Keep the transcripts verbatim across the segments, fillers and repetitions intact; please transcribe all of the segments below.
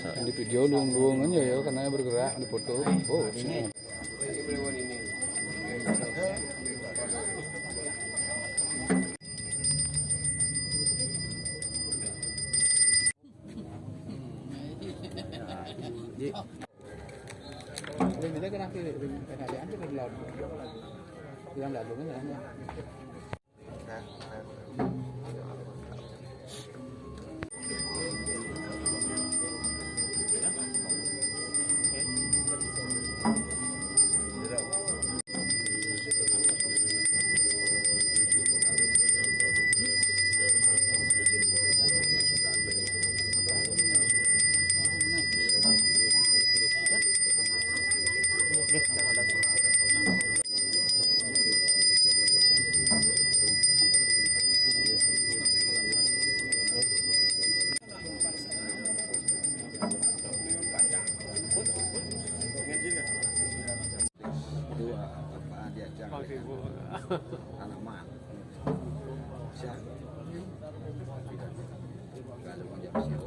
Di video luang-luang aja ya, karena bergerak di foto. Oh, ini. Ring, dia kena kiri, ring, kena dia, dia kena laut. Yang lalu kan, ya. Dua apa diajak anak mah. Siap. Kalau mau jam siap.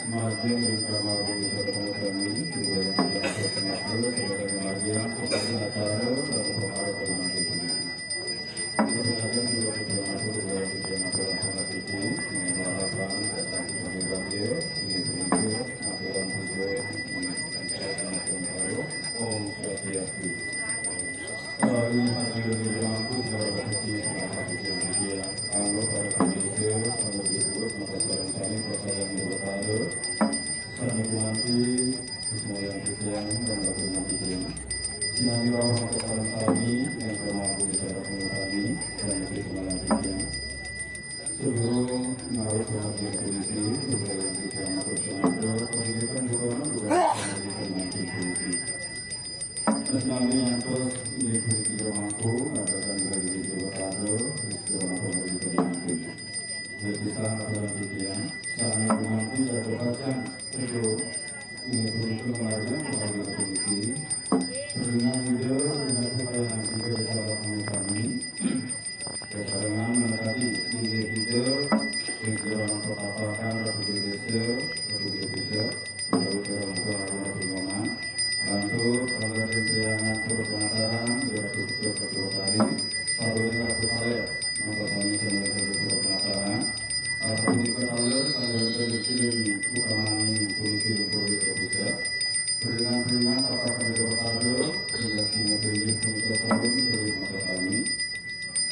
Margin di kamar bisa temukan ini juga yang tidak terkenal dulu sebagai margin untuk acara dan pengaruh ke rumah itu. Kemudian juga kemudian aku juga kemudian aku yang sangat tinggi, mengalahkan dan mengambil ini berikut aturan tujuan ini. Om Swastiastu. Hari ini hati yang dirangkul secara berhenti secara hati yang dia. Anggo para pemirsa, anggo berikut maka sekarang kami percaya yang berkata, sama nanti semua yang kita yang dan bagi nanti dia. Sinami roh untuk orang kami yang kemampu secara kami dan bagi semua yang kita. Sebelum naruh pengertian polisi, sebagai yang kita yang terus yang ada, pendidikan juga bukan pendidikan nanti polisi. Terus kami yang terus ini polisi bermangku, adakan dari di Jawa Timur, di Jawa Timur di Kalimantan. Jadi sana pendidikan, sana nanti ada baca, sebelum ini polisi mengajar, pengajar polisi, dengan leader, dengan pelayanan juga di salah kami. Keterangan mengenai individu yang dalam perpapakan Republik Indonesia, Republik Indonesia, lalu dalam permohonan untuk pada rintangan perpenataran, yaitu ketua kali, kalau ini aku kali, maka kami sudah ada perpenataran, atau ini ketahuan, kalau ada di sini, utama ini, politik, politik bisa. Peringan-peringan, apakah ada pertanda, sehingga sini tinggi, politik tahun, dari mata kami.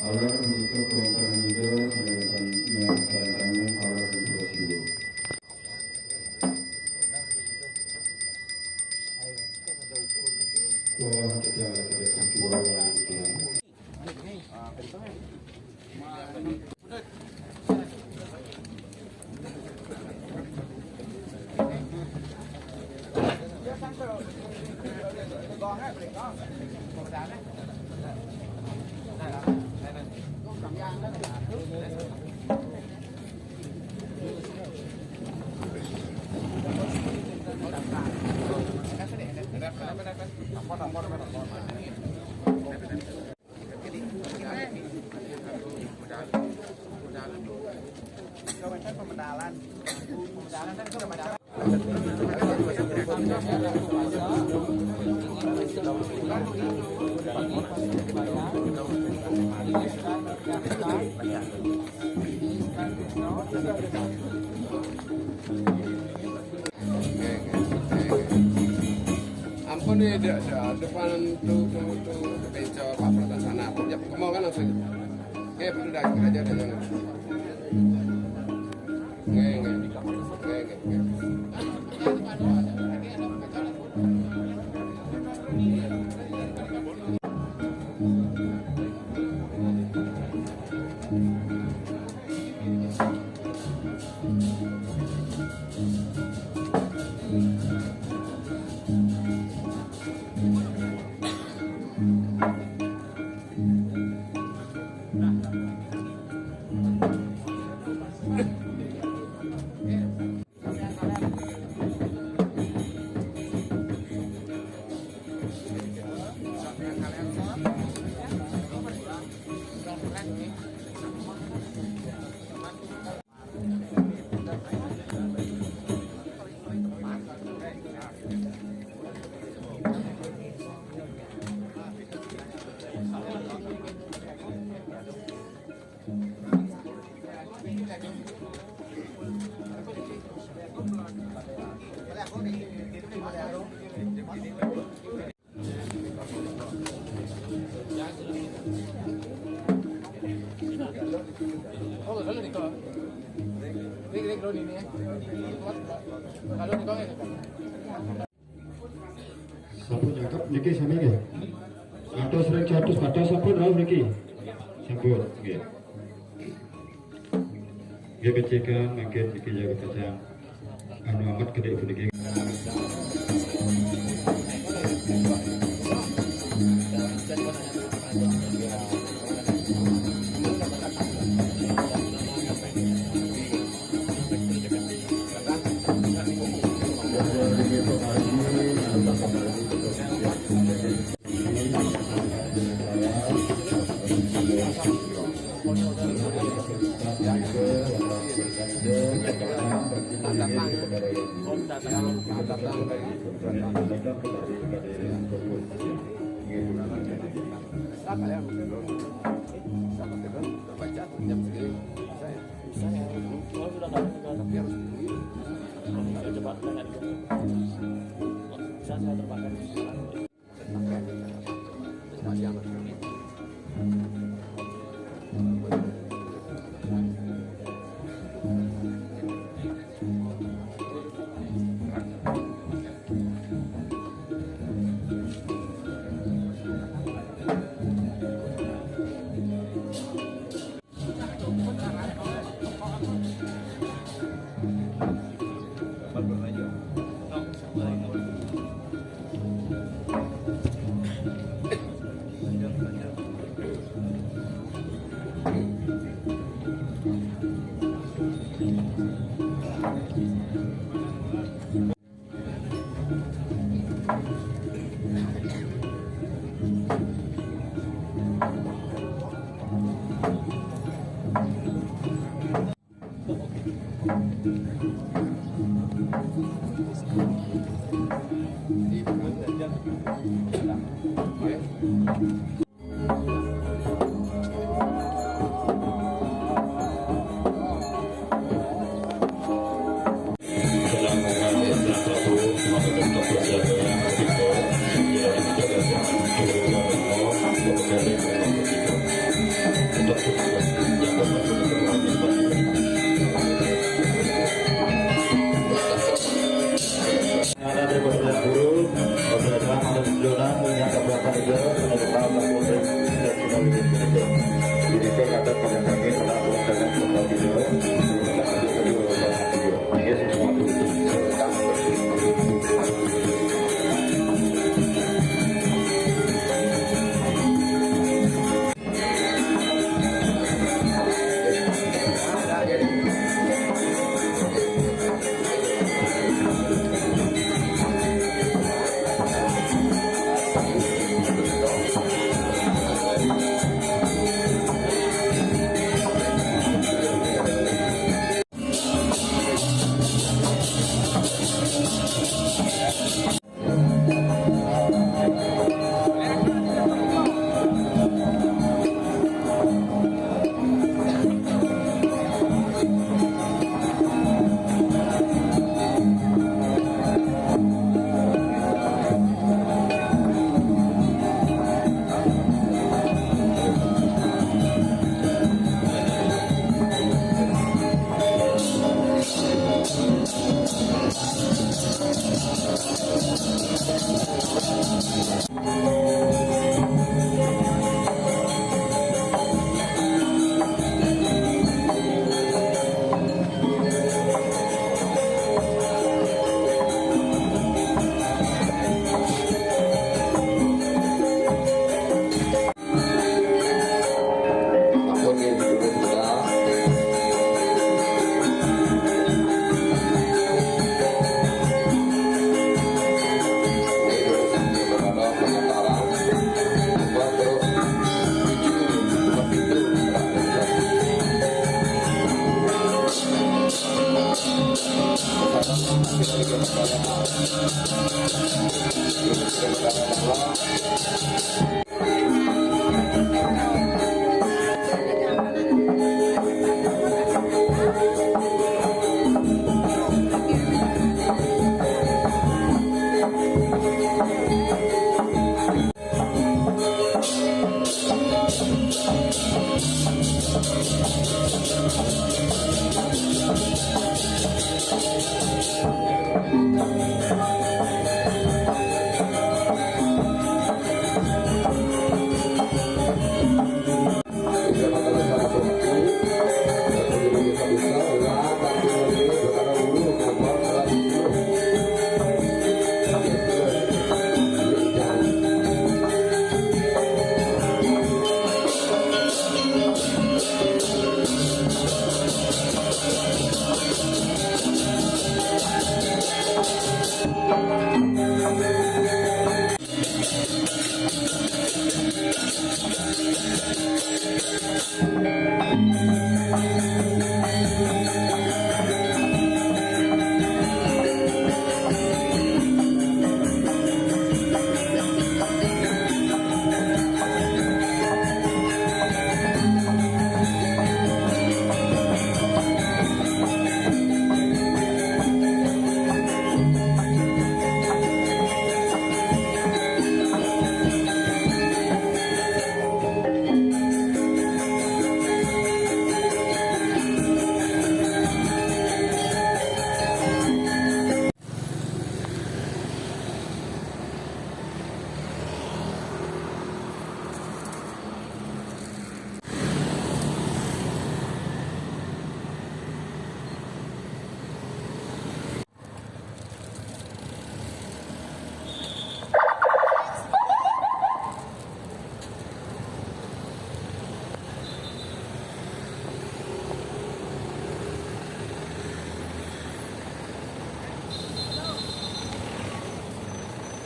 Alar untuk kelompok muda, sedangkan yang saya tanya alar dan dua kilo. Wah, setiap ada yang jual yang itu. Ampun ya, dia ada depan tuh, tuh, tuh, ke bencong, Pak Pertasana. Ya, kemau kan langsung. Oke, betul dah, kita aja dah, jangan. Nggak, nggak. Nggak, nggak, nggak. Sampun nyangkep niki sami nggih. Ngantos ring seratus kathah sampun rauh niki. Sampun nggih. Nggih, becikang mangkin niki jaga pacang anu amat gedhe puniki. Ada daripada guru, beberapa ada sejoran, yang tak berapa juga, ada bekal, tak boleh, dan sebagainya. Jadi, saya kata pada kami, telah berkata, sebab itu, Yesus.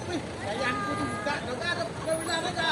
Wih, sayangku juga, kau tak ada, kau bilang aja.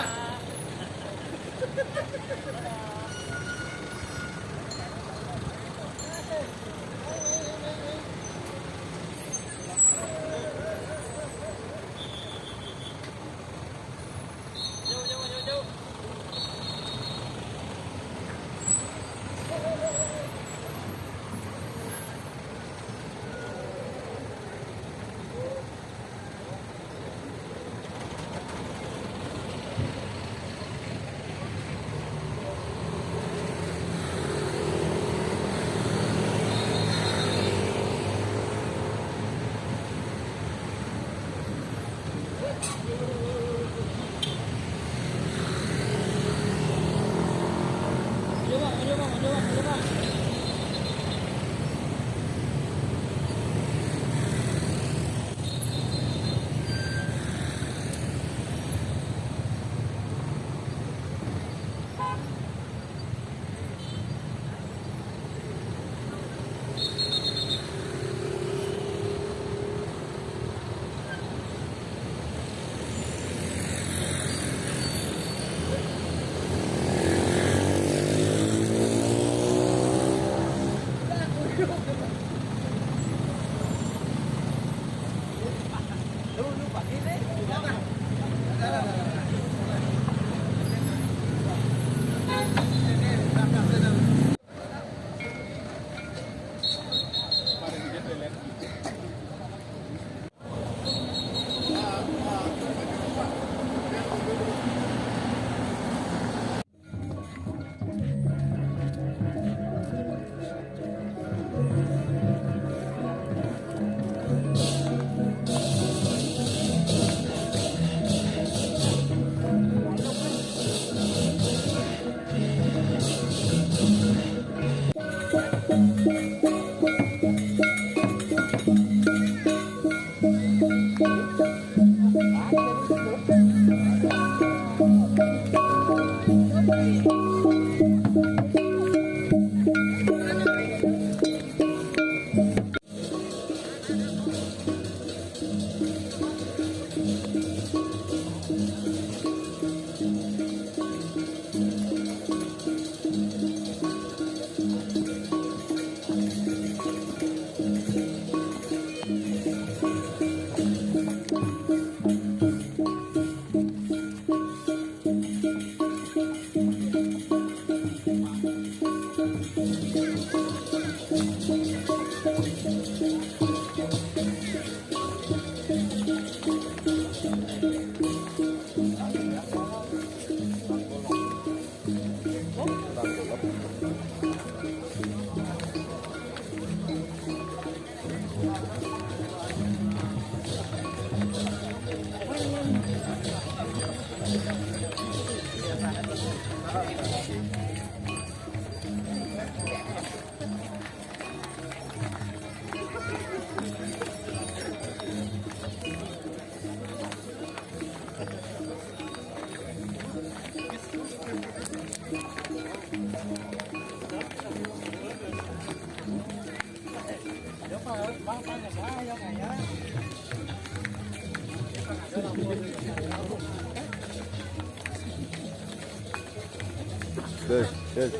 Good, good.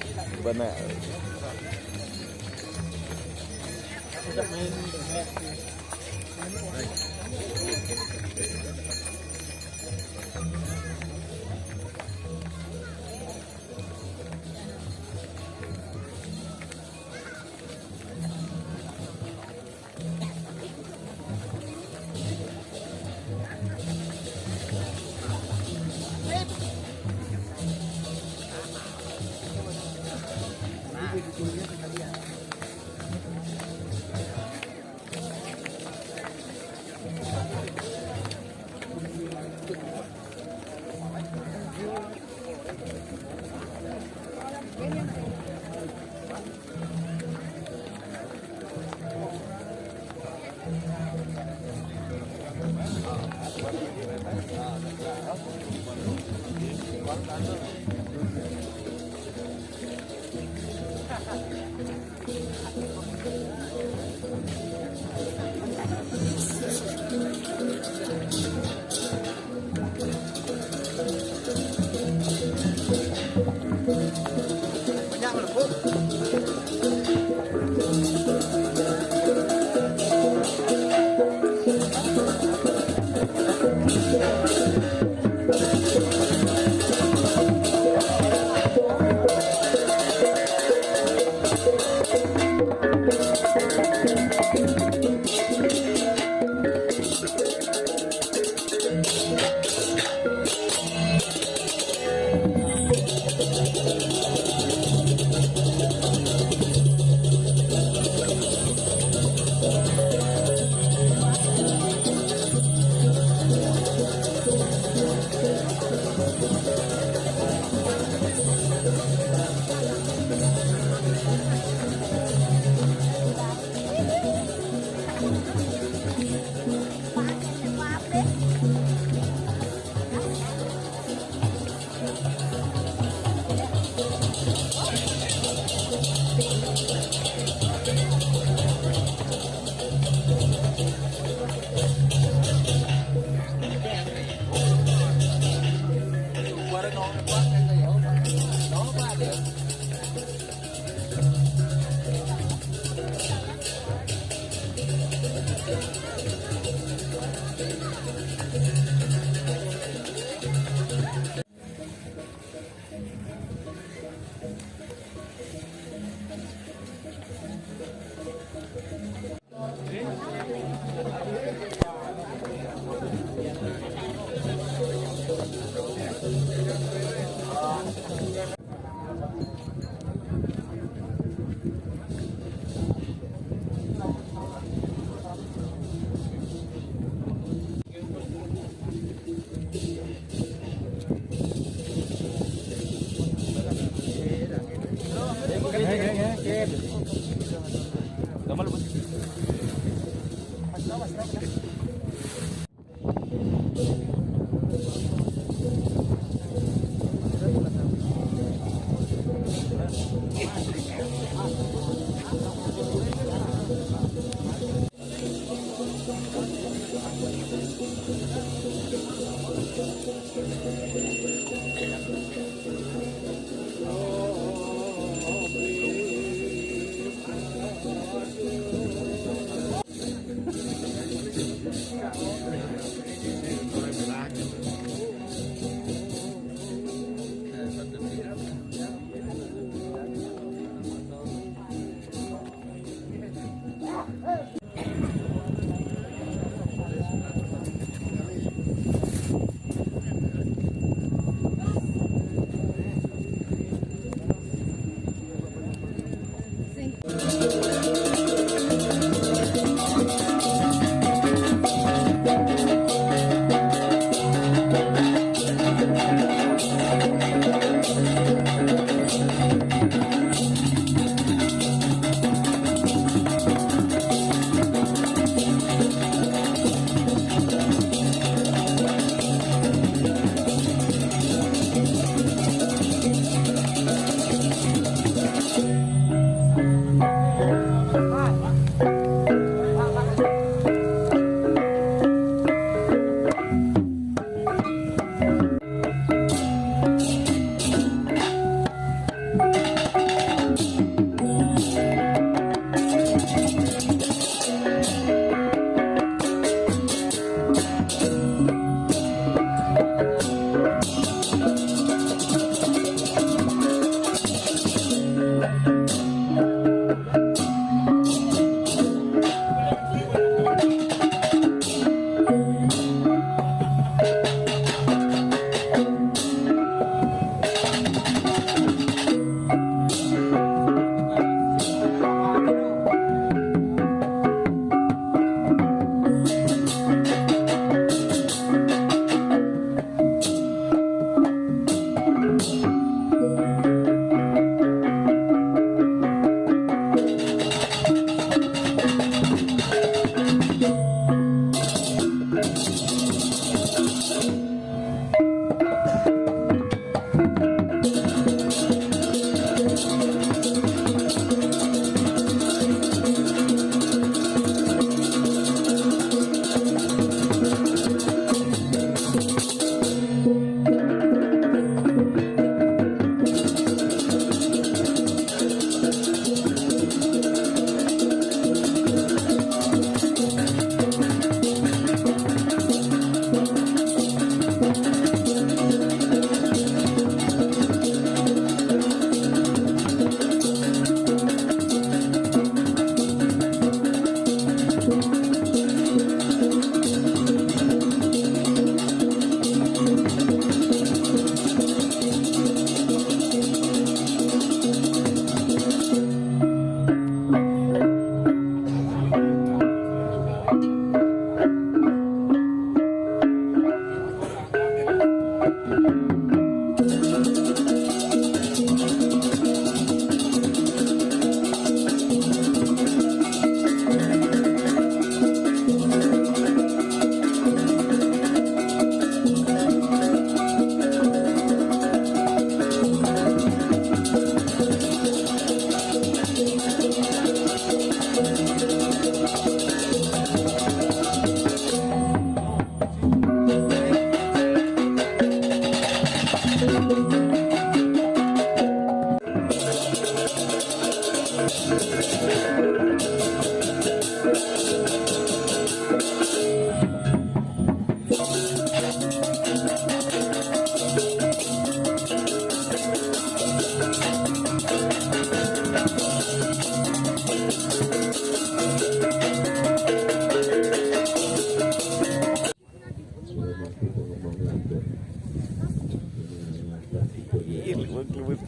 Benar.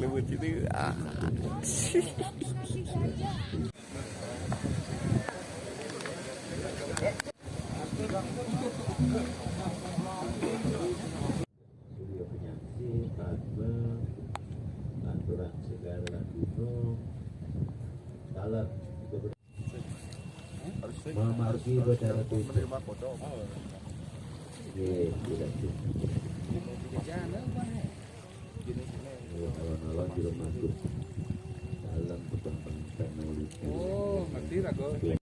Buat itu, ah. Surya Penyakti, Padma, Lanturan Segara Gunung, Taler. Mamargi Betara Tujuh. Nggih, tidak cukup. Nggih, alon-alon jero masuk dalam kebangkitan Maulid. Oh, ngerti lah, Gus.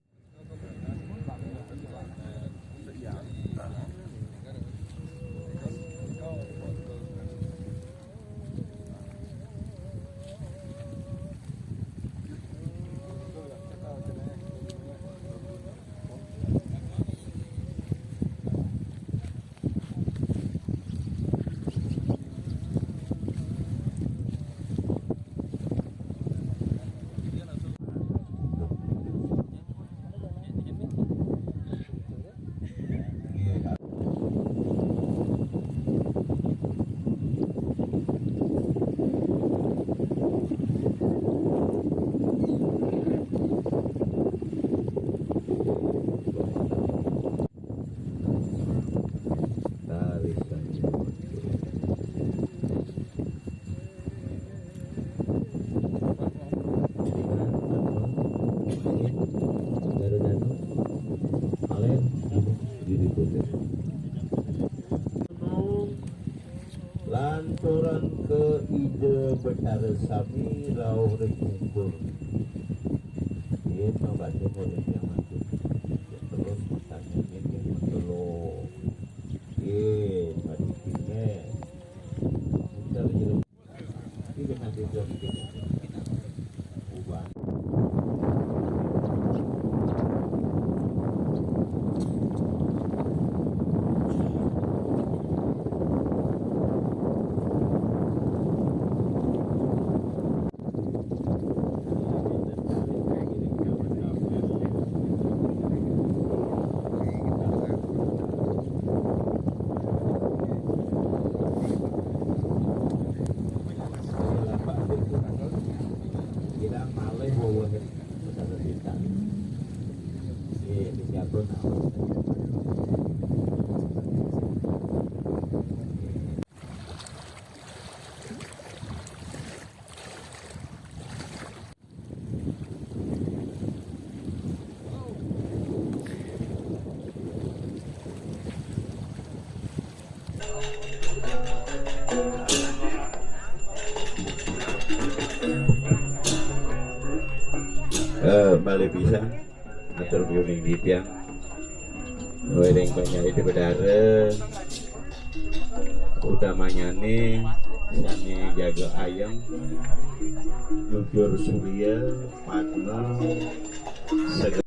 Lanturan ke Ida Betara sami rauh ring pungkur. Nggih, pangbatin oleh Yang Agung. Terus pertanyaan yang perlu. Nggih, mari. Eh, malih pisan. Matur nuwun ing titiang. Wéring panyaé Ida Betara, utamanyané sané jaga ayeng, jujur surya, padma, sega-,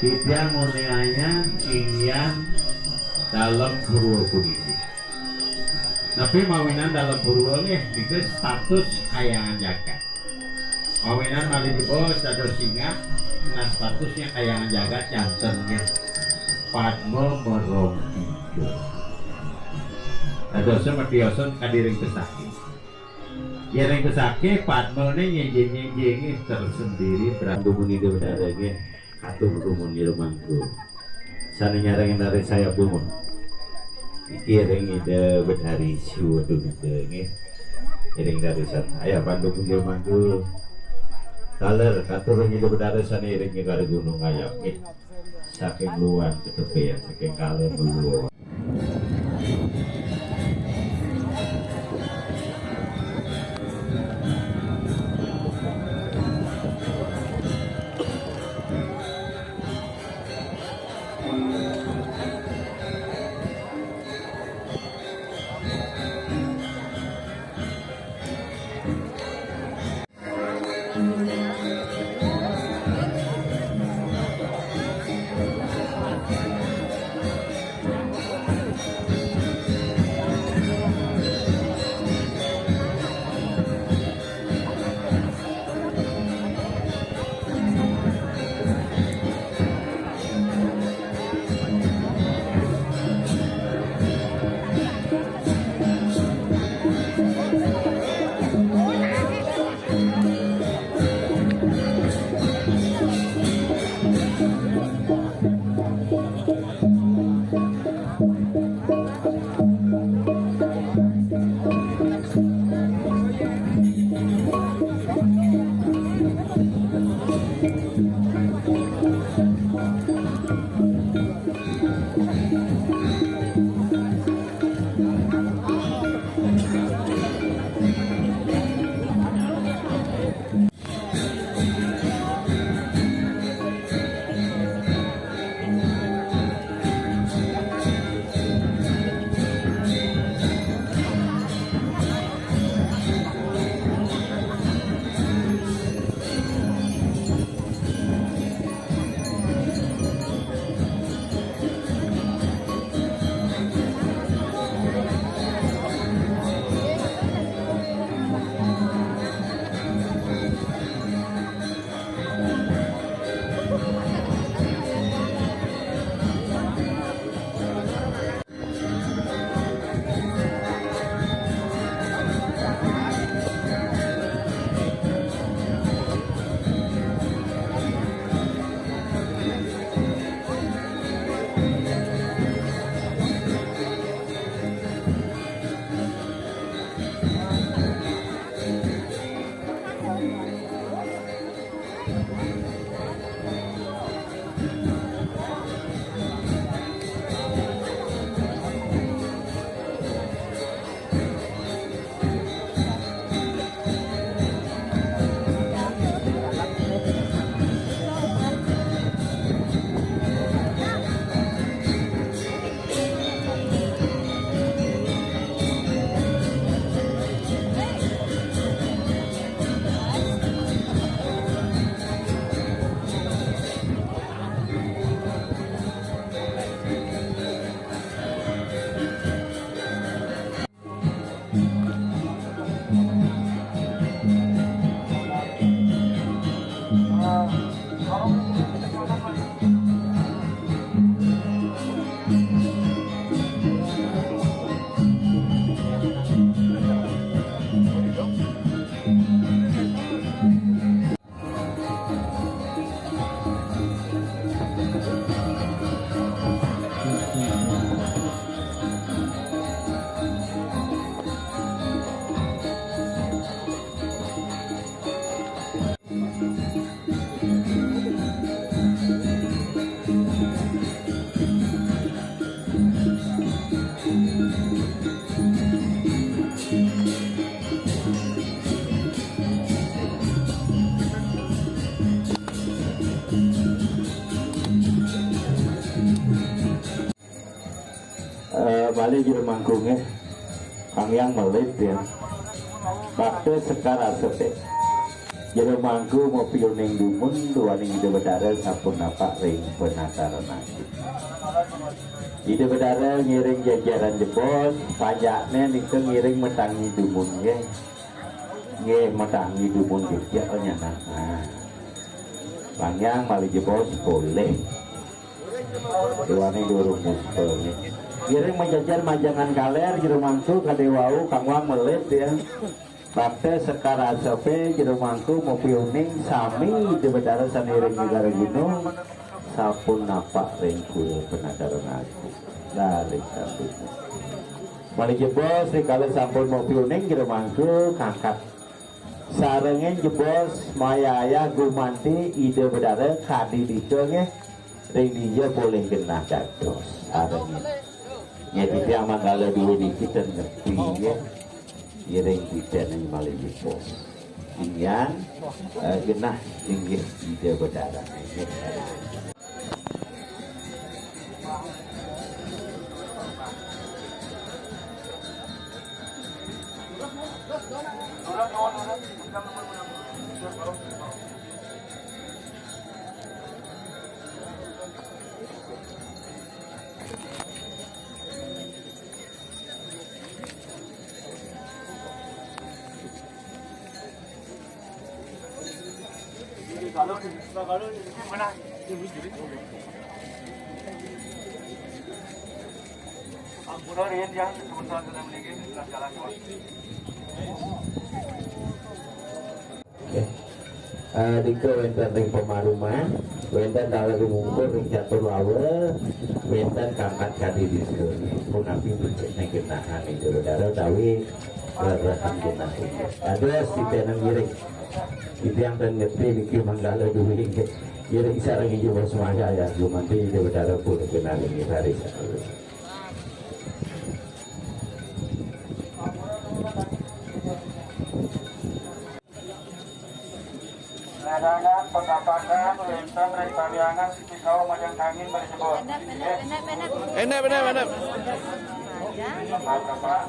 Titiang ngunianya inggian dalem purwa puniki. Tapi mawinan dalem purwa nggih, niki status kayangan jagat. Mawinan malih, oh, dados singgah, nah, statusnya kayangan jagat janten nggih. Padma Merong Tiga. Dados matiyosan kadiring pesaki. Yén ring pesake padmane nyenjing-nyenjinge tersendiri, Prabu Muni Déwa Betara nggih, katur dumun ira mangku. Sane nyarengin dari saya dumun. Iki ring Ida Betari Siwa Duwida nggih. Iring dari sana. Ayah Pandu Punjul mangku. Taler katur ring Ida Betara sane iring karo Gunung Ayam nggih. Saking luan ketepian, saking kalih luan. Malih jero mangku nggih. Kang Hyang Melit ya. Bakta Sekar Asep. Jero mangku mapiuning dumun duaning Ida Betara sampun napak ring penataran agung. Ida Betara ngiring jajaran jebos, panjakne nika ngiring matangi dumun nggih. Nggih, matangi dumun jejak nyanan. Nah. Kang Hyang malih jebos polih. Duaning durung muspelnya. Ngiring majajar majangan kaler jero mangku kade wau Kang Hyang Melit ya. Bakta Sekar Asep jero mangku mapiuning sami Ida Betara sane ring negara gunung sampun napak ring pura penataran agung. Lalih sambung. Malih jebos rikala sampun mapiuning jero mangku kangkat sarengin jebos mayayah gumanti Ida Betara kadi dika nggih. Ring dija polih genah dados. Sarengin. Nggih titiang manggala duwe niki ten nepi nggih. Iring titiang malih jebos. Inggian eh, genah inggih Ida Betara. Inggih. Ampura riin yang sebentar sudah meninggi, sudah jalan. Oke. Eh, dika wenten ring pamaruman, wenten taler rumungkur ring catur lawa, wenten kangkat kadi dika. Punapi becik neng gendahan itu, Betara utawi lerahan genah. Dados titiang ngiring. Titiang ten ngerti niki manggala duwe nggih. Ngiring sareng Ida Bos Mahaya, gumanti Ida Betara pun kenal nggih, raris. Larangan pengapakan wenten ring pariangan siti kaum majeng kangin bari jebos. Enak, enak, enak. Enak, enak, enak. Bapak-bapak.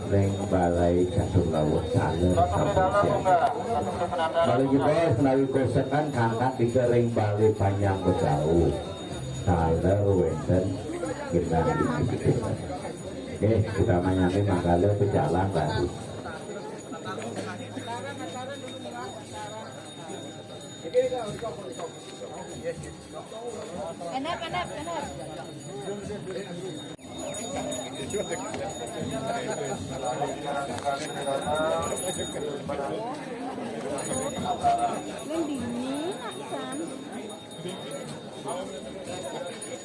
Ring balai catur lawuh taler sampun siap. Bali jebos menawi kosekan kangkat dika ring balai panjang bedau. Taler wenten genah ing. Nggih, utamanyane manggala pejalan tadi. Enak, enak, enak. Yang dingin, Aksan.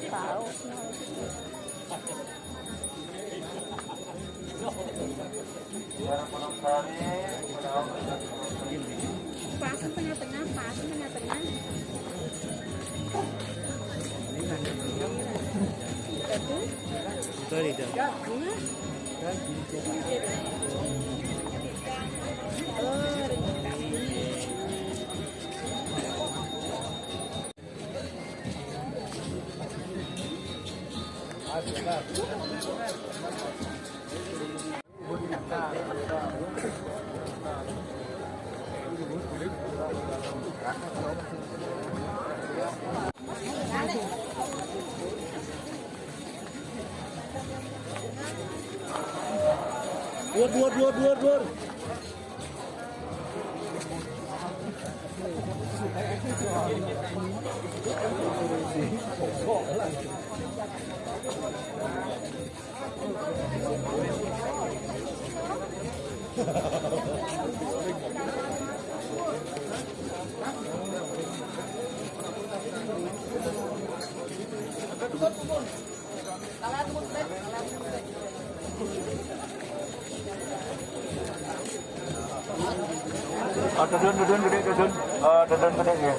Tahu. Pas tengah-tengah, pas tengah-tengah. Satu. Dua. Dur, dur, dur, dur, dur. Ah, tudun, tudun, gedé, tudun. Ah, tudun, gedé, ya.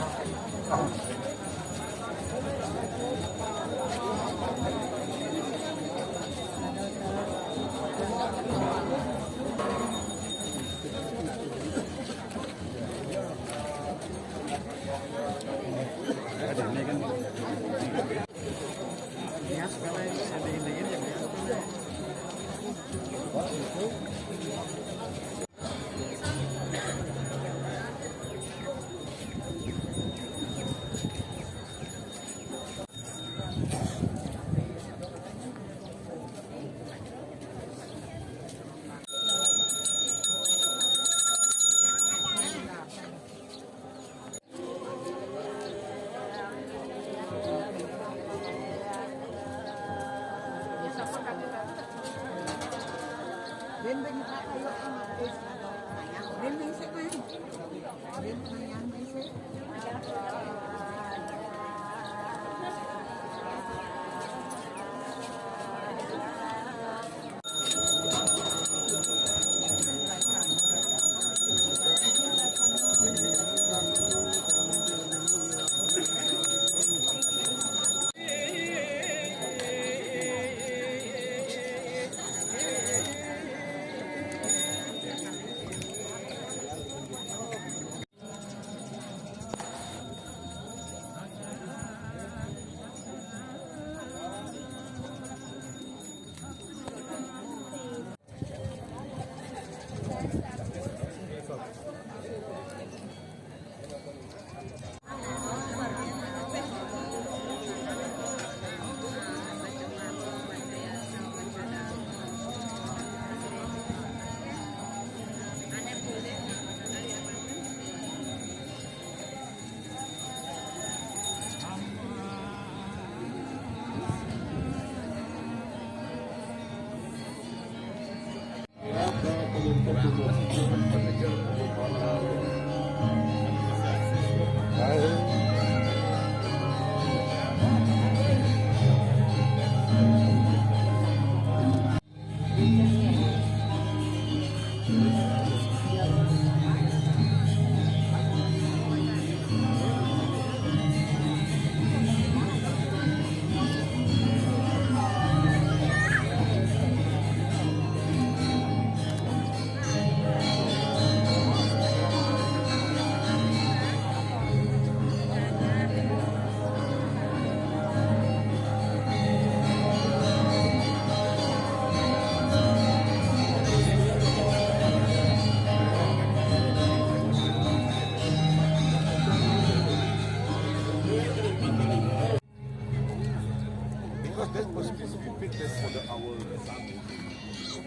Because that was specific fitness for the our example.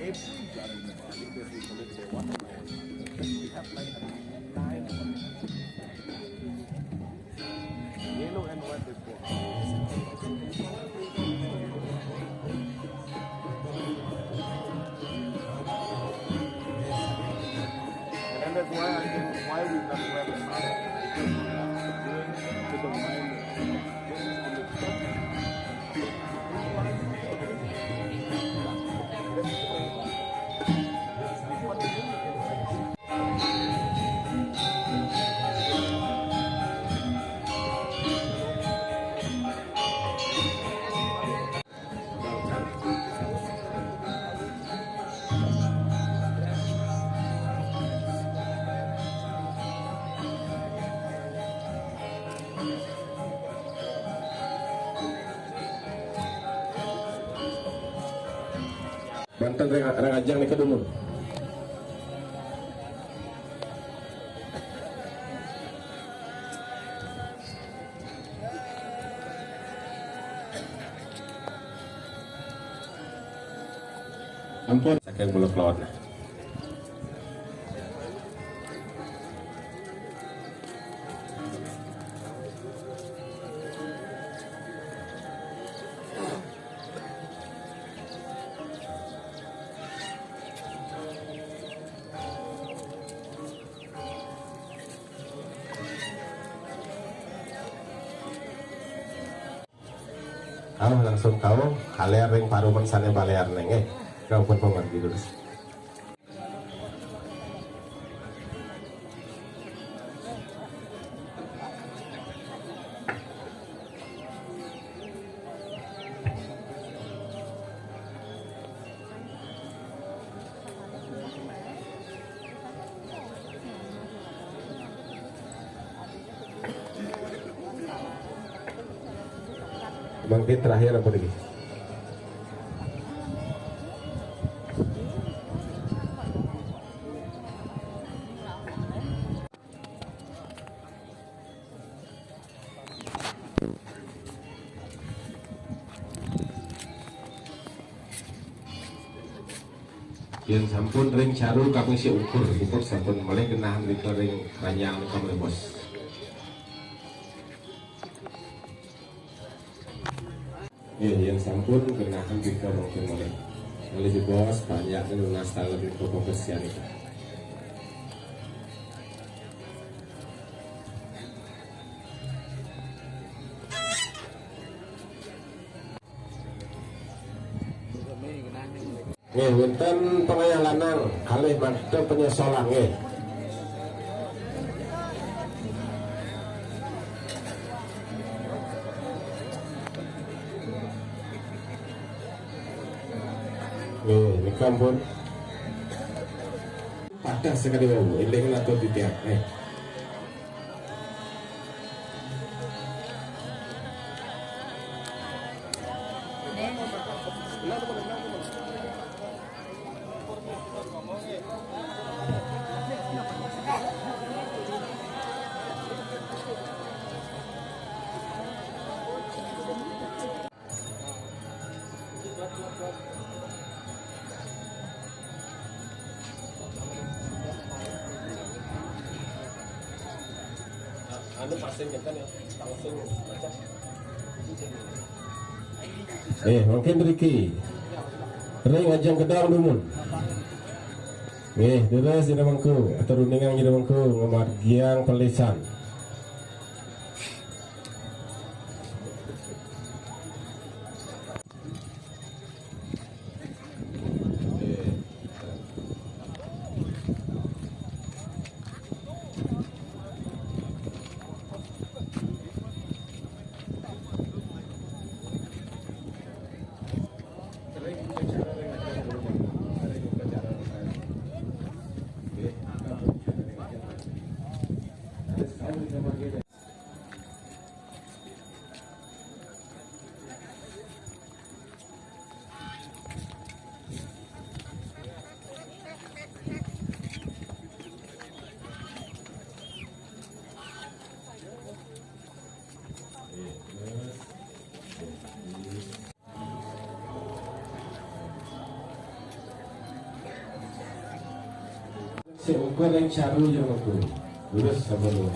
Every garden, I think that we collect the one. We have like nine. Yellow and white is for. And that's why I think why we not wear the mask. Because the mind. Banten rang, rang ajang nika dumun. Ampun, saking buluk laut. Ah, langsung kau kaler ring paruman sane baler neng, eh. Kau pun pamargi terus. Mangkin terakhir apa lagi? Yen sampun ring caru kaping sik ukur, puput sampun malih genah nika ring ranjang nika malih, Bos. Nggih, yen sampun genah nika mungkin malih. Malih, Bos, panjak nunas tanglet nika pepesian nika. Nggih, wenten pengayah lanang kalih makta penyesolan, nggih. Nggih, nika ampun. Patah sekali wau, eling atur titiang, nggih. Anu, pasang kita nih, langsung baca. Eh, mungkin Riki. Ring ajang kedang dumun. Eh, terus Ida Mangku, atur uningang Ida Mangku, ngamargiang pelisan. Seukur yang caru yang aku. Lurus sama lu.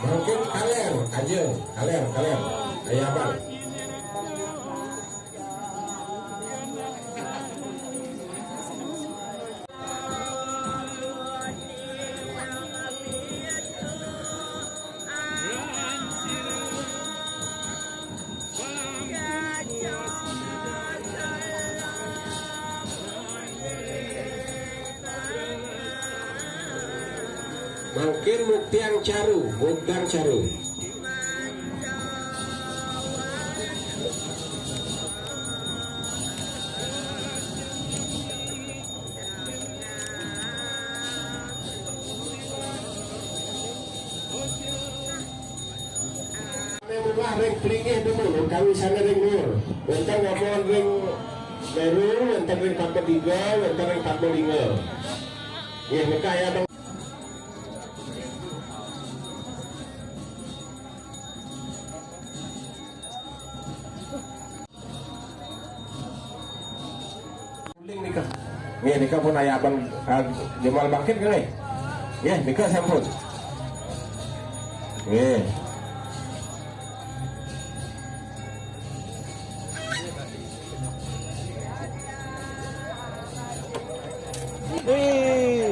Mangkin kaler, aja, kaler, kaler. Aya abang. Mangkin muktiang caru, muktiang caru. Ame murah ring plinggih dumun, utawi sane ring luur. Wenten wabon ring Meru, wenten ring Padma Tiga, wenten ring Padma Lingga. Nggih, nika ya, Bang. Uling nika. Nggih, nika pun aya abang, ah, Jemal Bangkit nggih. Nggih, nika sampun. Nggih. Wih.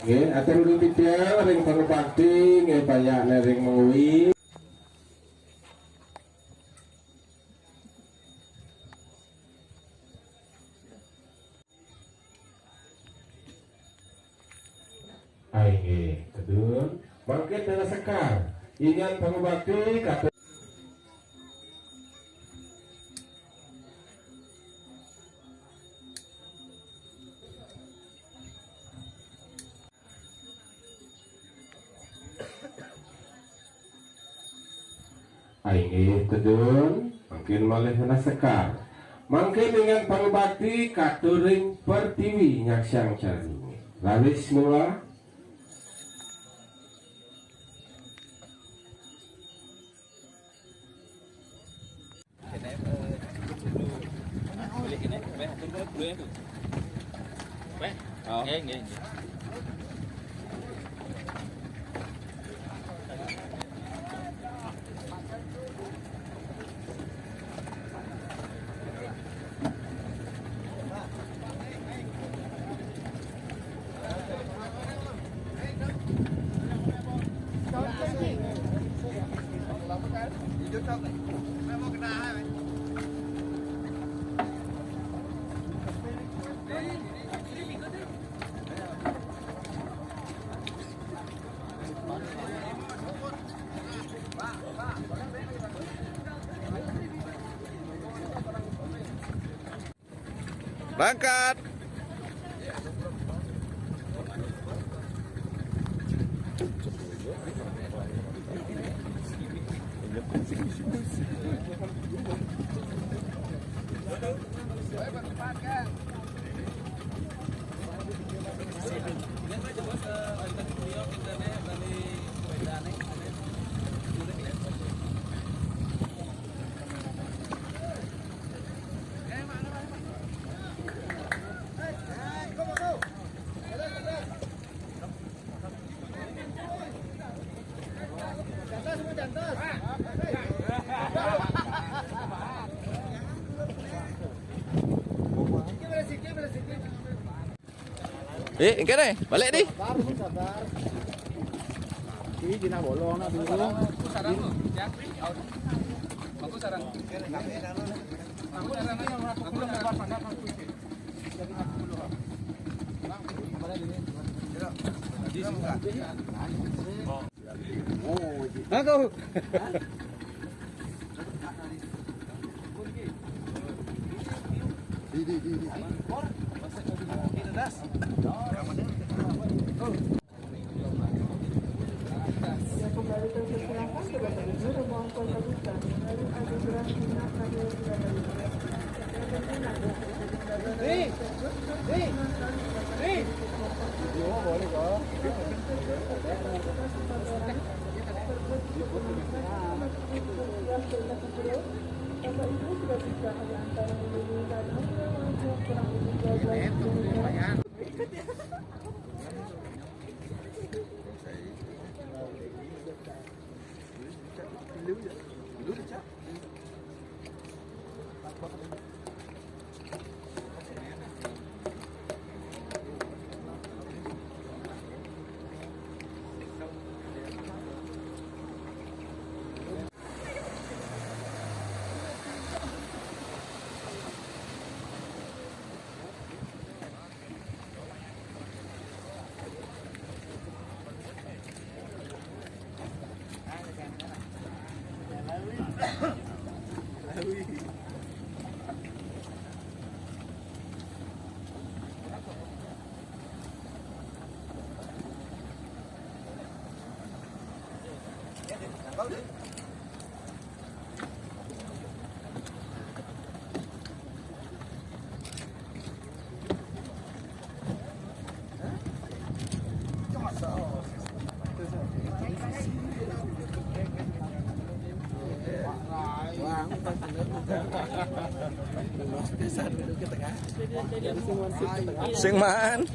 Nggih, atur nuwun titiang ring pangubakti, nggih, bayakne ring Mengwi. Ai, nggih, kedun. Mangkin dana sekar. Ingan pangubakti kata. Inggih tedun, mangkin malih sekar. Mangkin ingan pangbakti katuring pertiwi nyaksiang cara niki. Raris mula. Berangkat. Eh, engke deh, balik deh. Sabar, sabar. Ih, Cina bolong, nah, dulu. Aku sarang lu, ya. Aku sarang. Aku sarang. Aku sarang. Aku. Di, di, di, di. Sing man.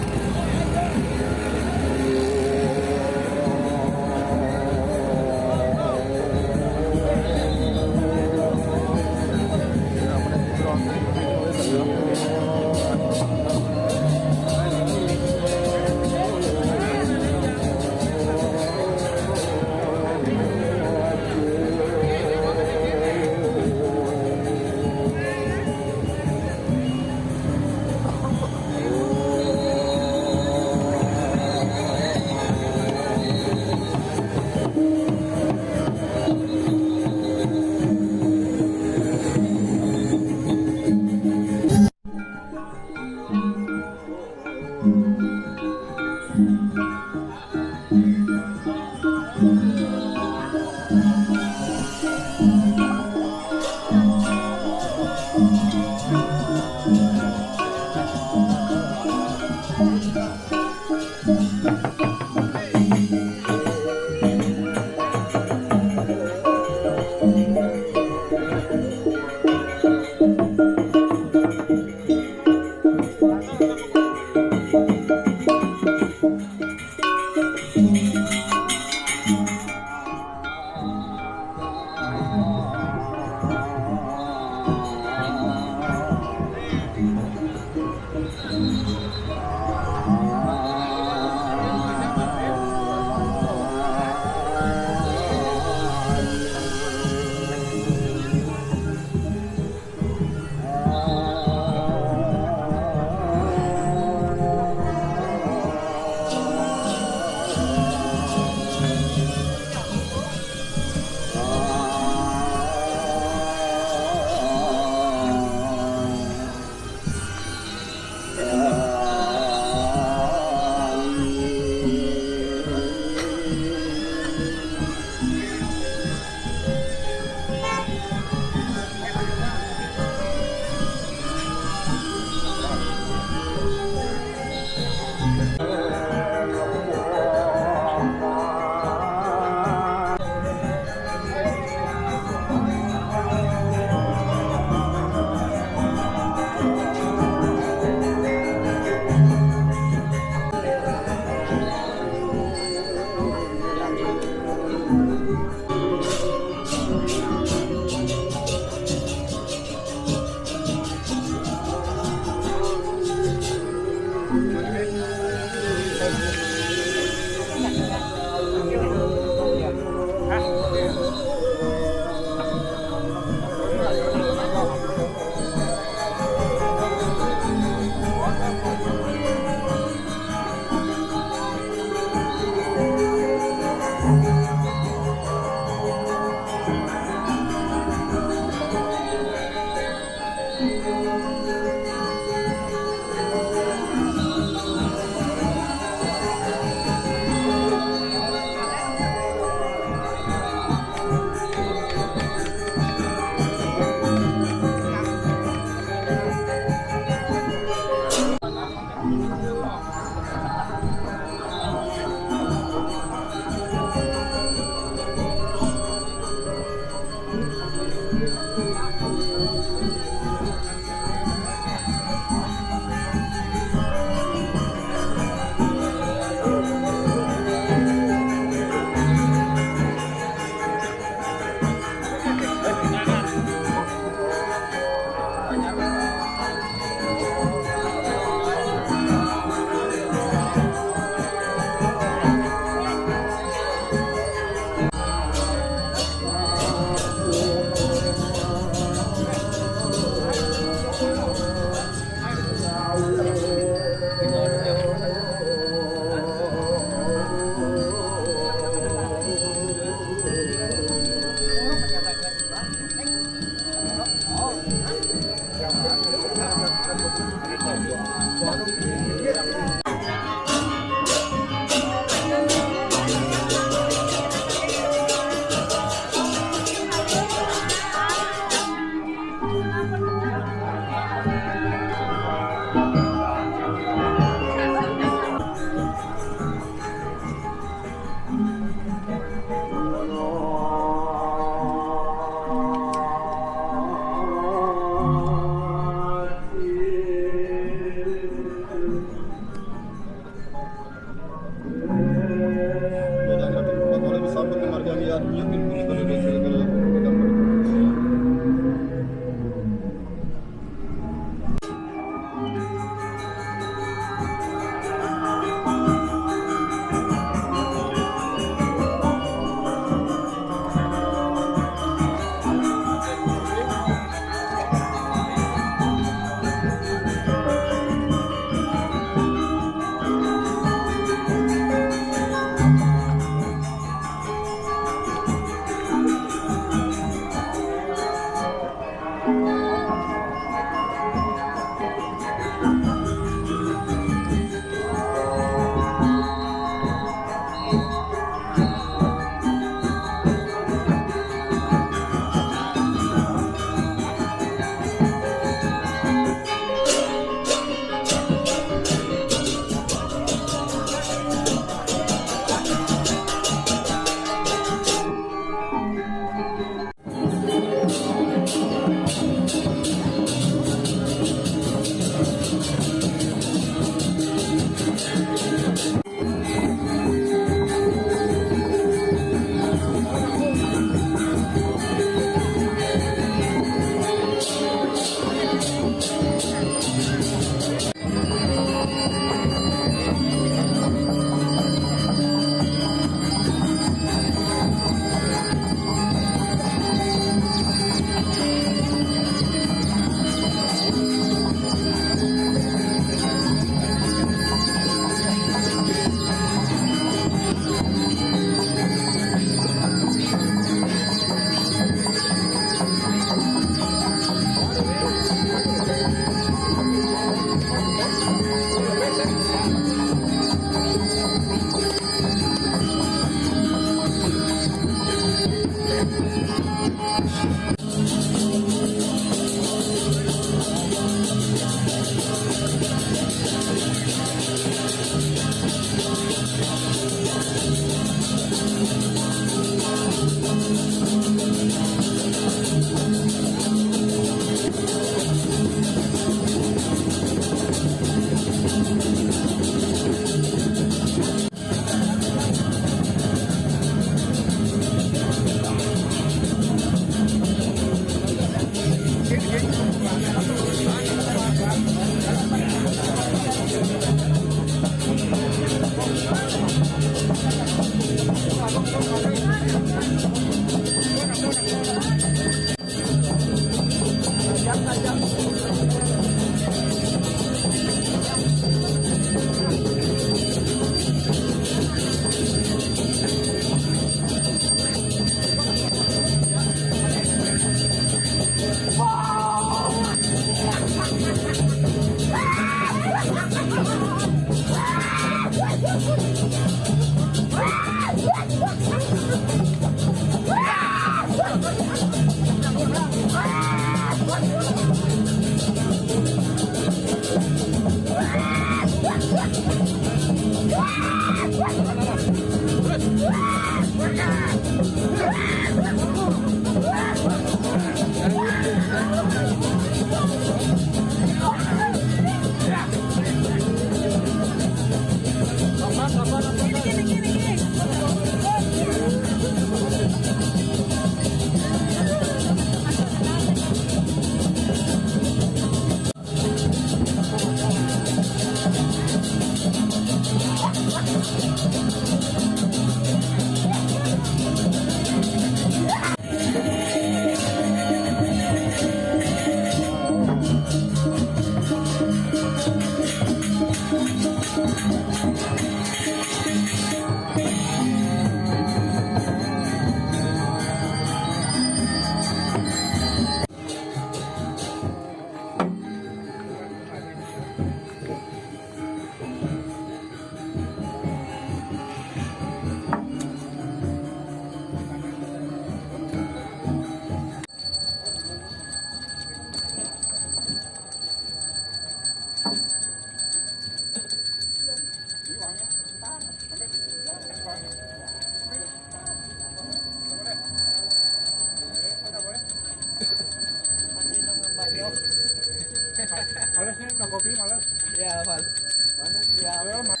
Males nih, nggak kopi, males. Ya, males. Males, ya. Ya, males.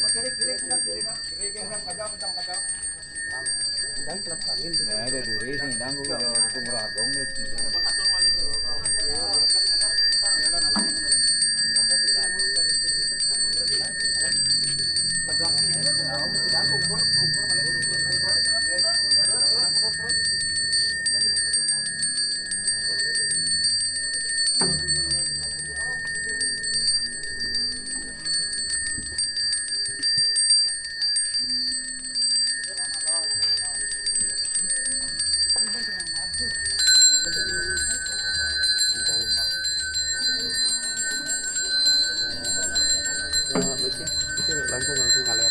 Kiri, kiri, kiri, kiri, kiri, kiri, kiri, kiri, kiri. Ada duri sih, danggu udah tunggu radong nih. Langsung, langsung ngalir.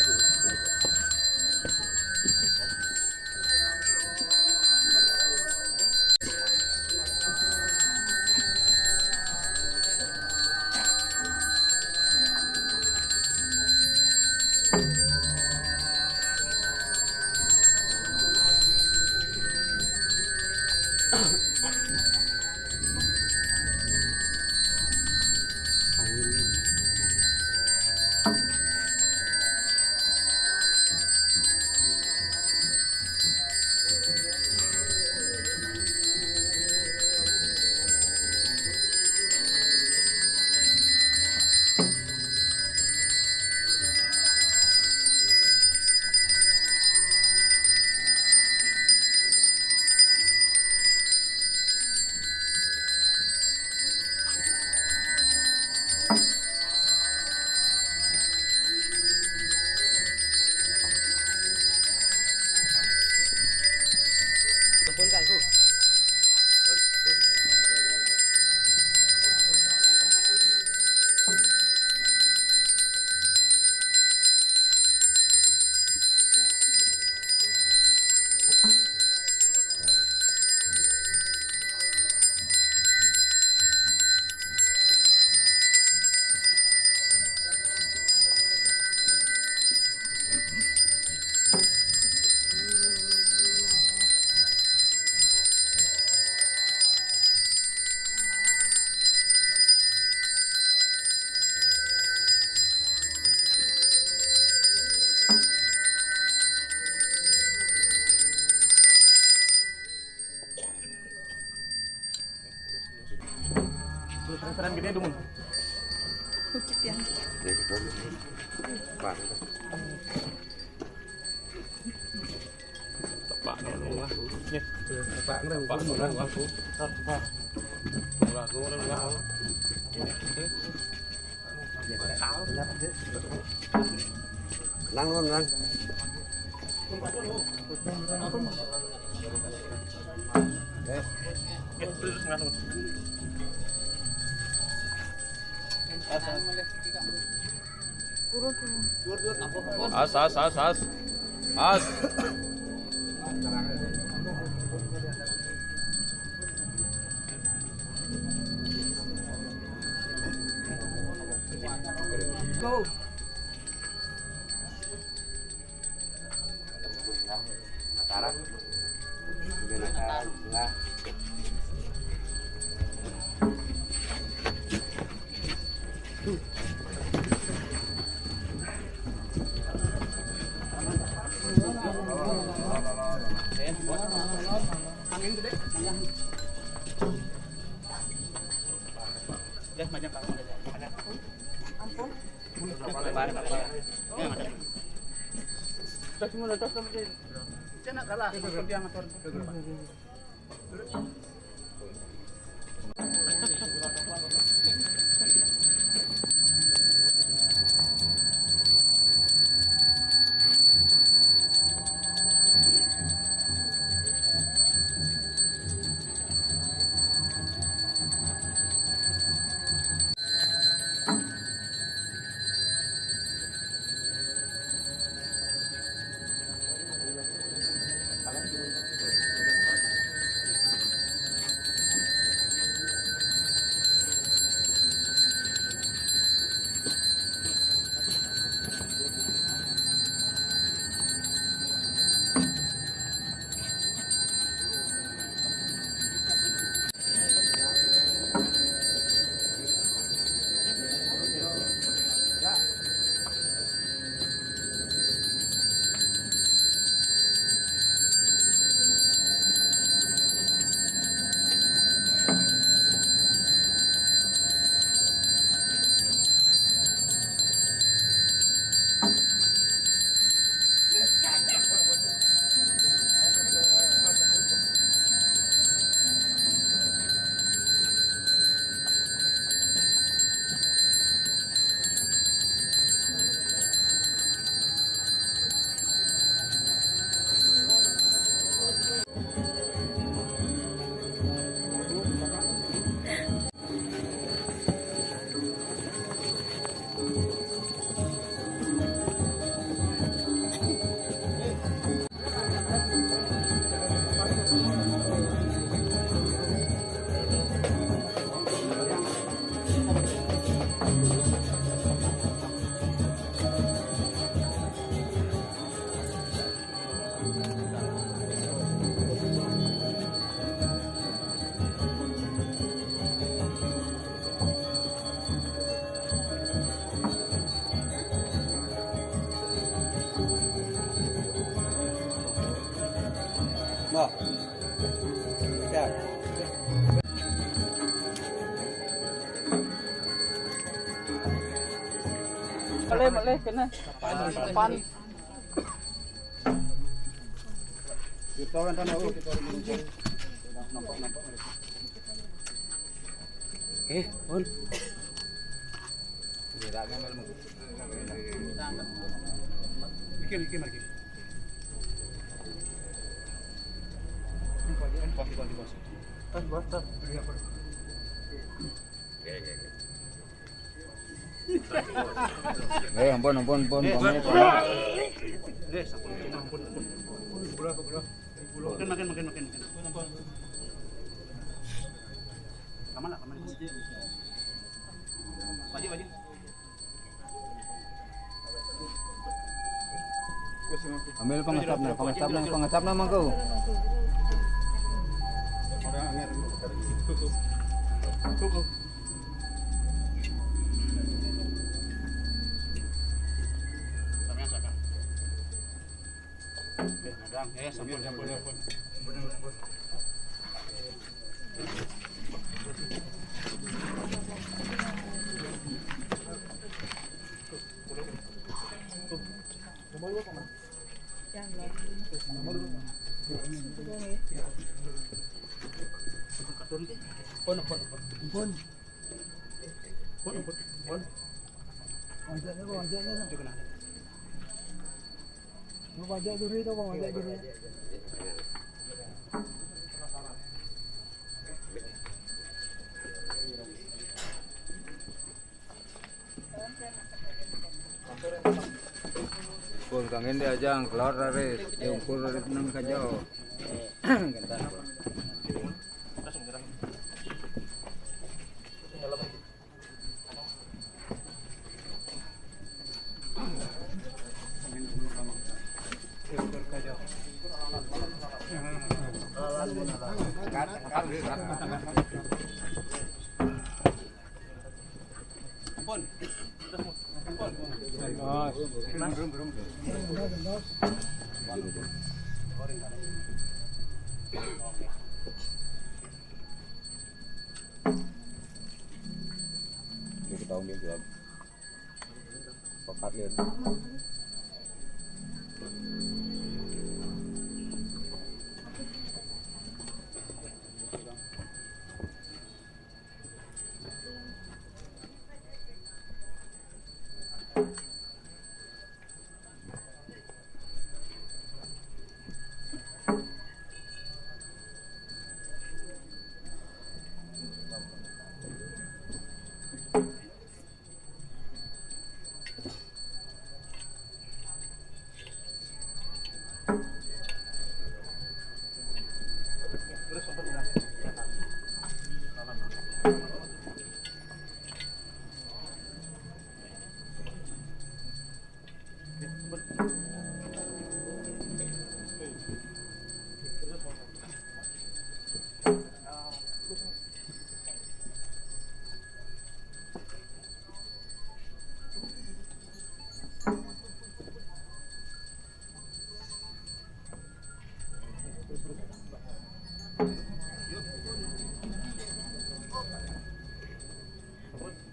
Ampun, Kangku. Terus-terusan gede, Dumun. Kucing yang. Pak. Tepak nih, wah. Nih. Tepak nih, wah. Wah, wah. Wah, wah. Tenang, Lun, tenang. As, as, as, as. As. Go. Ampun. Terus mulu, terus, terus. Cina kalah, seperti yang atur. Mbak. Ya. Boleh, boleh, kena. Depan. Kita orang tanah, oh, kita orang. Nampak, nampak mereka. Eh, on. Mikir, mikir, mikir. Pas, pas, pas, pas. Pas, pas, pas. Iya, pas. Eh, ampun, ampun, ampun, ampun. Eh, ampun, ampun, ampun. Makan, makan, makan, makan. Aman lah, aman. Wajib, wajib. Ambil pengasapnya, pengasapnya, pengasapnya mangko. Eh, sampun, sampun, sampun. Pun, pun, pun. Pun. Pun, pun, pun. Anjaknya, Bang, anjaknya, Bang. Mau pajak duri tu, Bang, pajak duri. Pun kang endi ajang keluar raris, diungkur raris nang kajau. Gentan. Kita ambil gelap. Pekat lihat.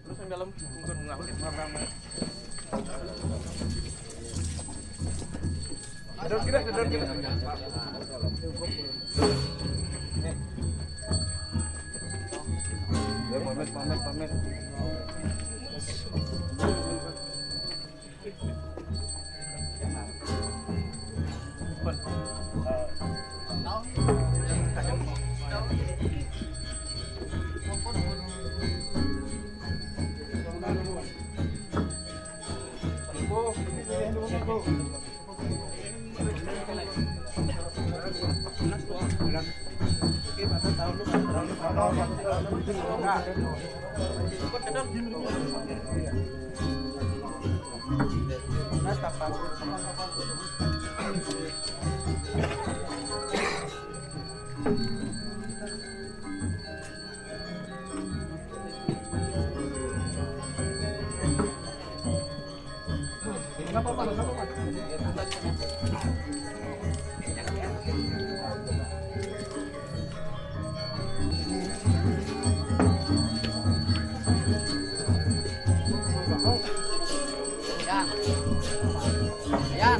Terus yang dalam, mungkin ngapit. Ada kita, ada kita. Ya, pamit, pamit, pamit. Yan. Yan.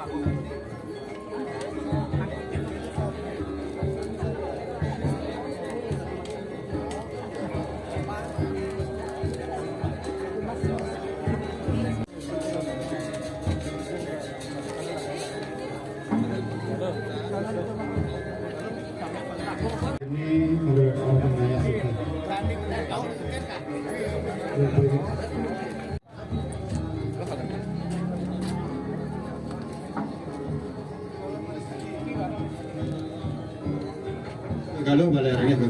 Ini menurut aku namanya suka. Kalau balik lagi ke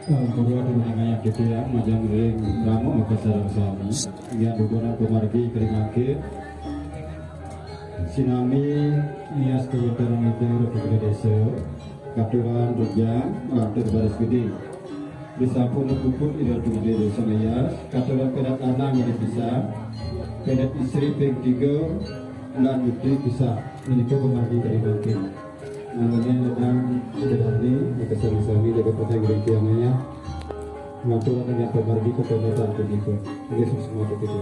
Kedua di menengah yang ketiga, majang ring ramu maka sarang sami. Yang dukungan pemargi keringake. Sinami nias kewintaran itu Ratu Gede Desa. Katuran rejang, lantur baris gede. Disampun puput ida Ratu Gede Desa Nias. Katuran pedat lanang yang dipisah. Pedat istri ping tiga, lan putri pisah. Menikah pemargi keringake. Namanya Ledang Sederhani, maka sami-sami jaga pasang gereja maya. Ngatur dengan pemargi kepenatan begitu. Oke, semua begitu.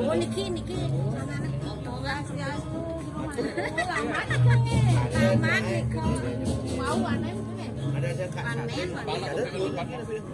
Oh, niki, niki. Lama nih, Kang. Lama nih, Kang. Mau aneh, mungkin ya? Aneh, Bang.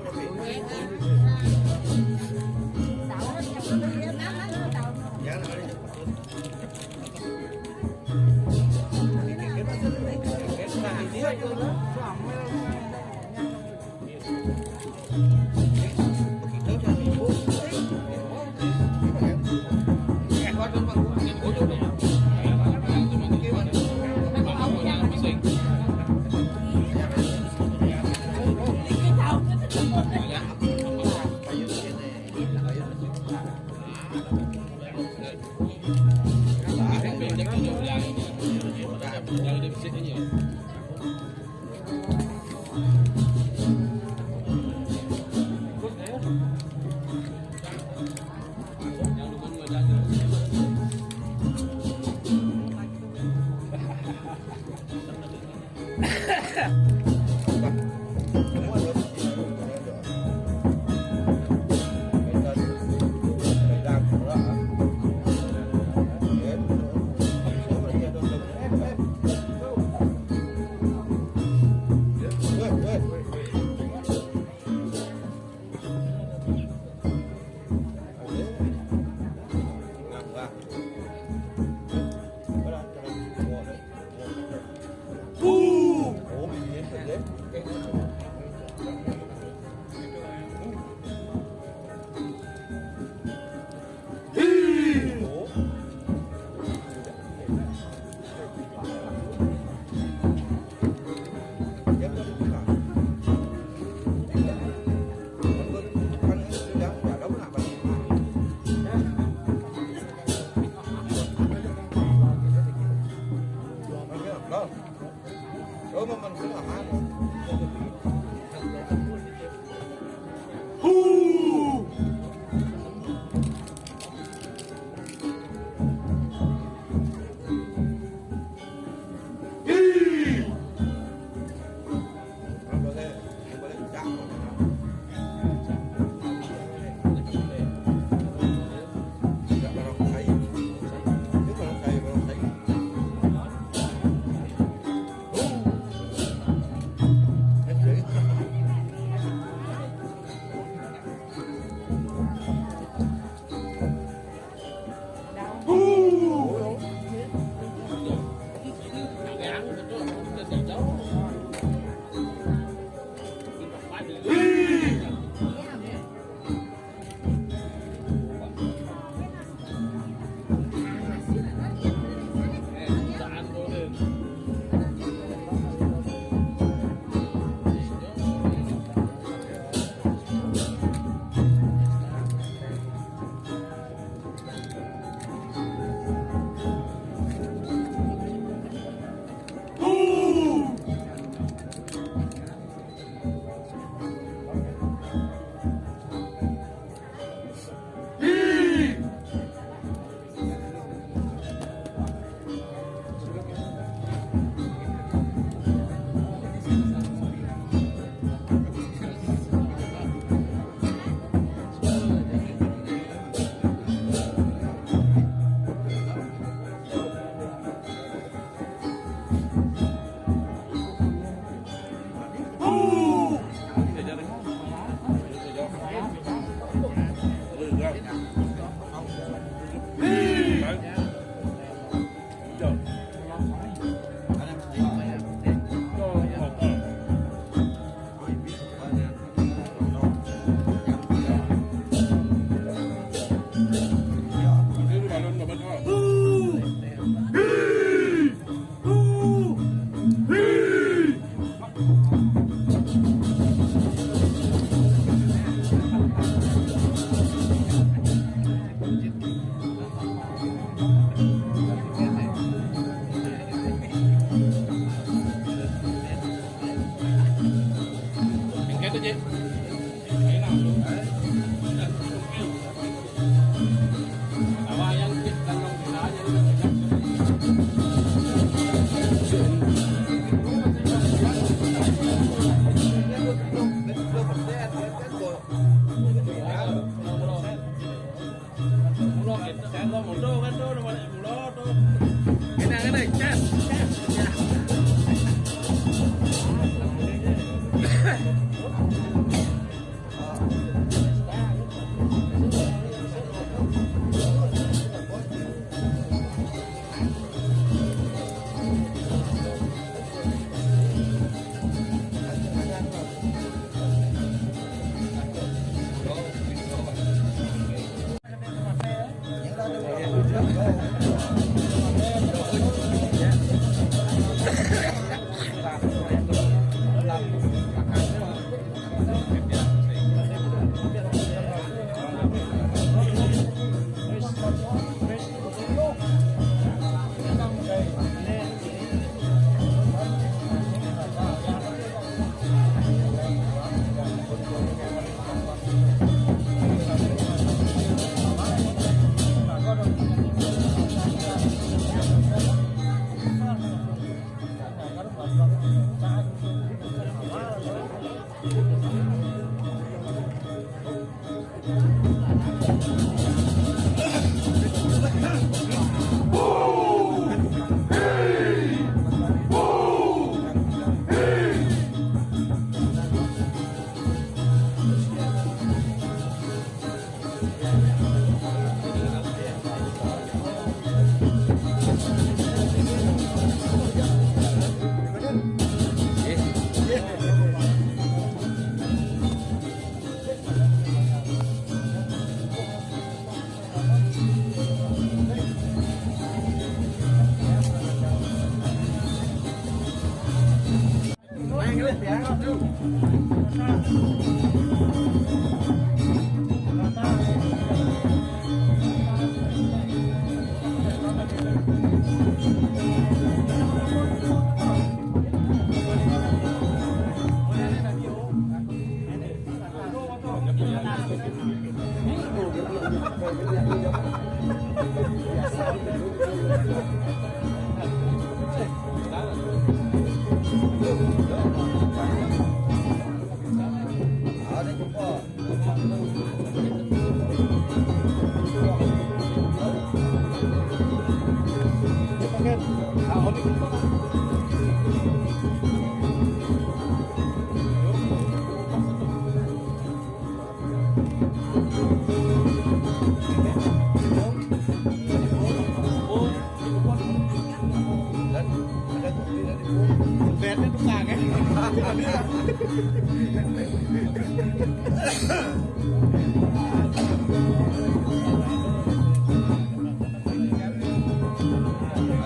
Ahora, compa.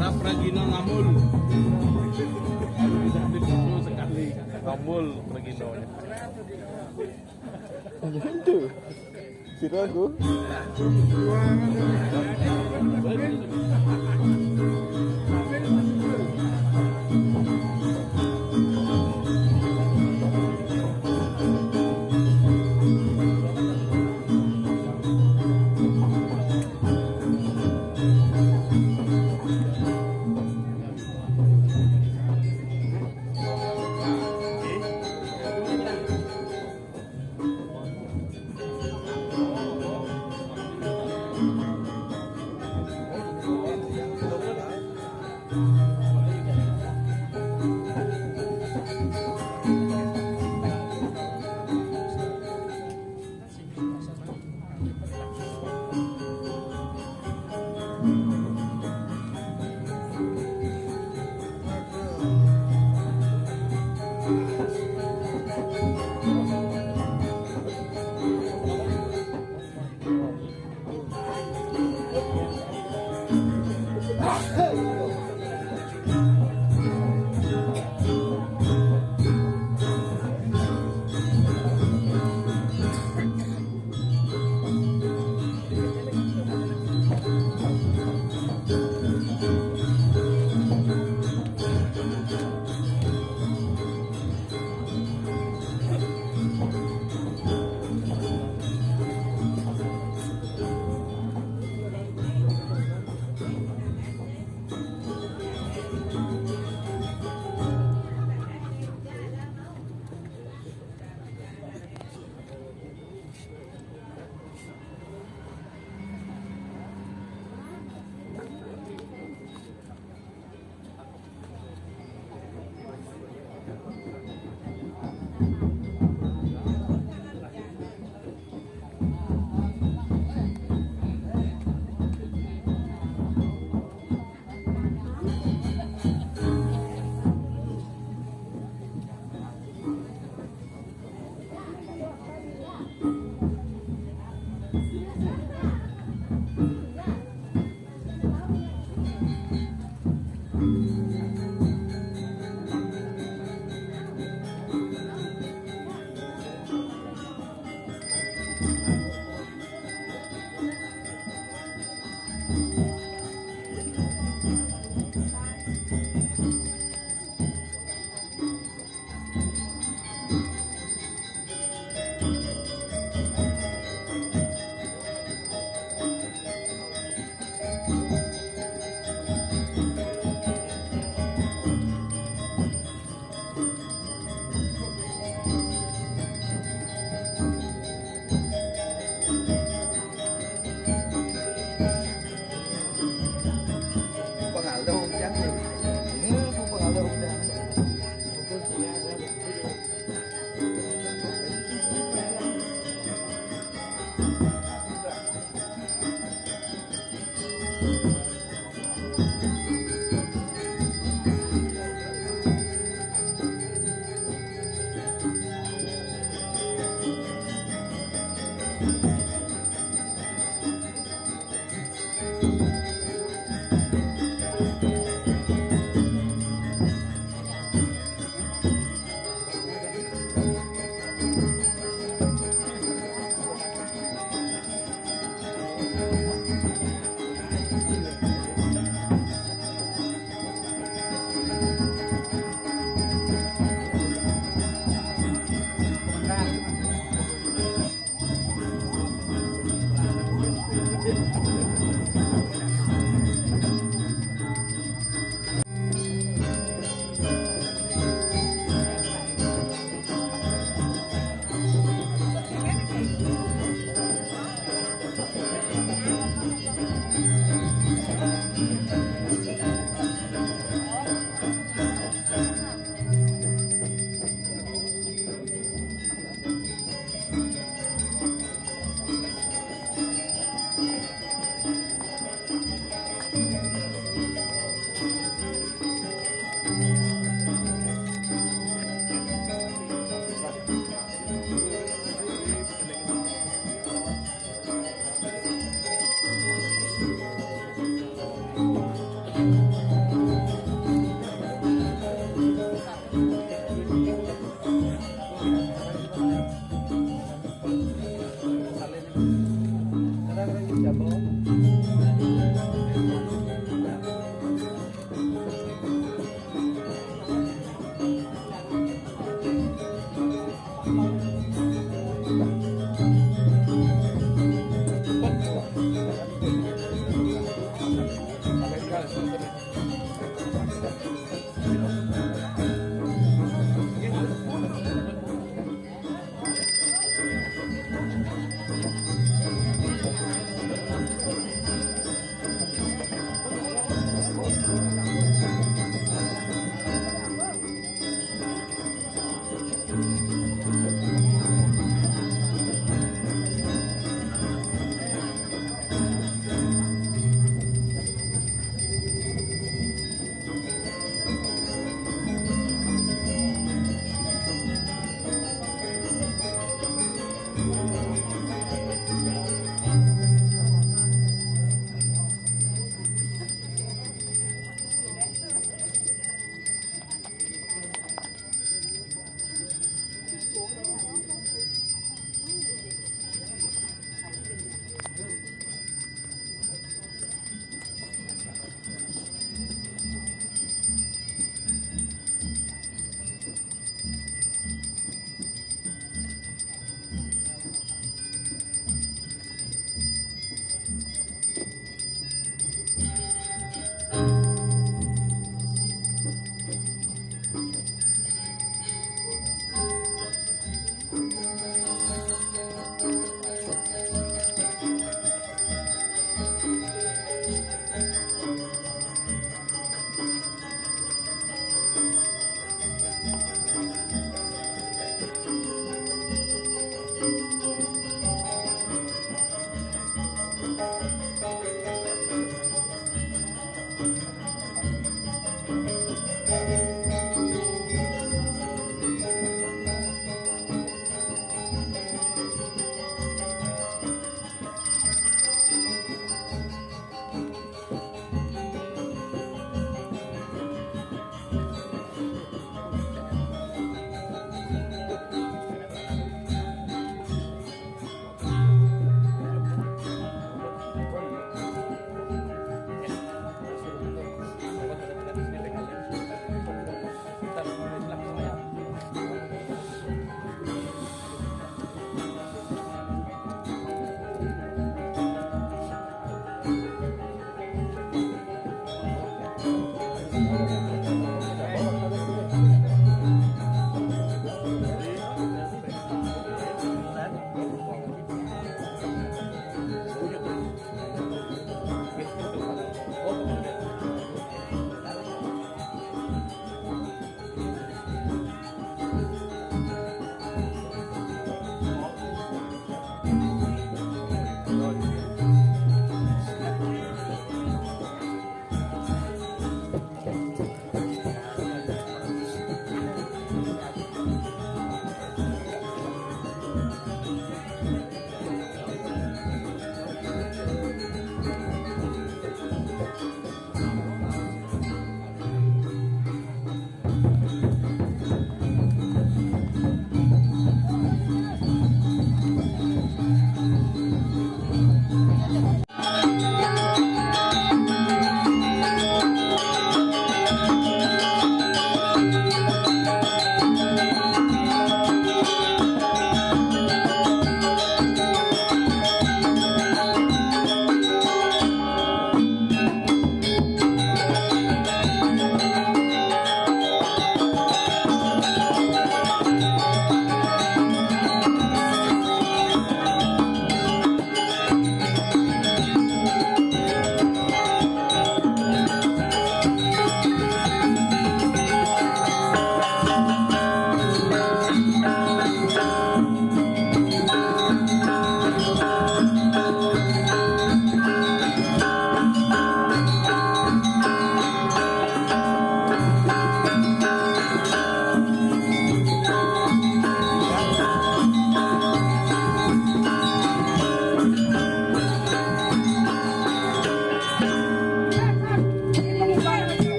Ada Pragino ngamul. Sekali ngamul Pragino. Itu. Situ aku. Pengaluh ujan tu. Ini aku pengaluh ujan.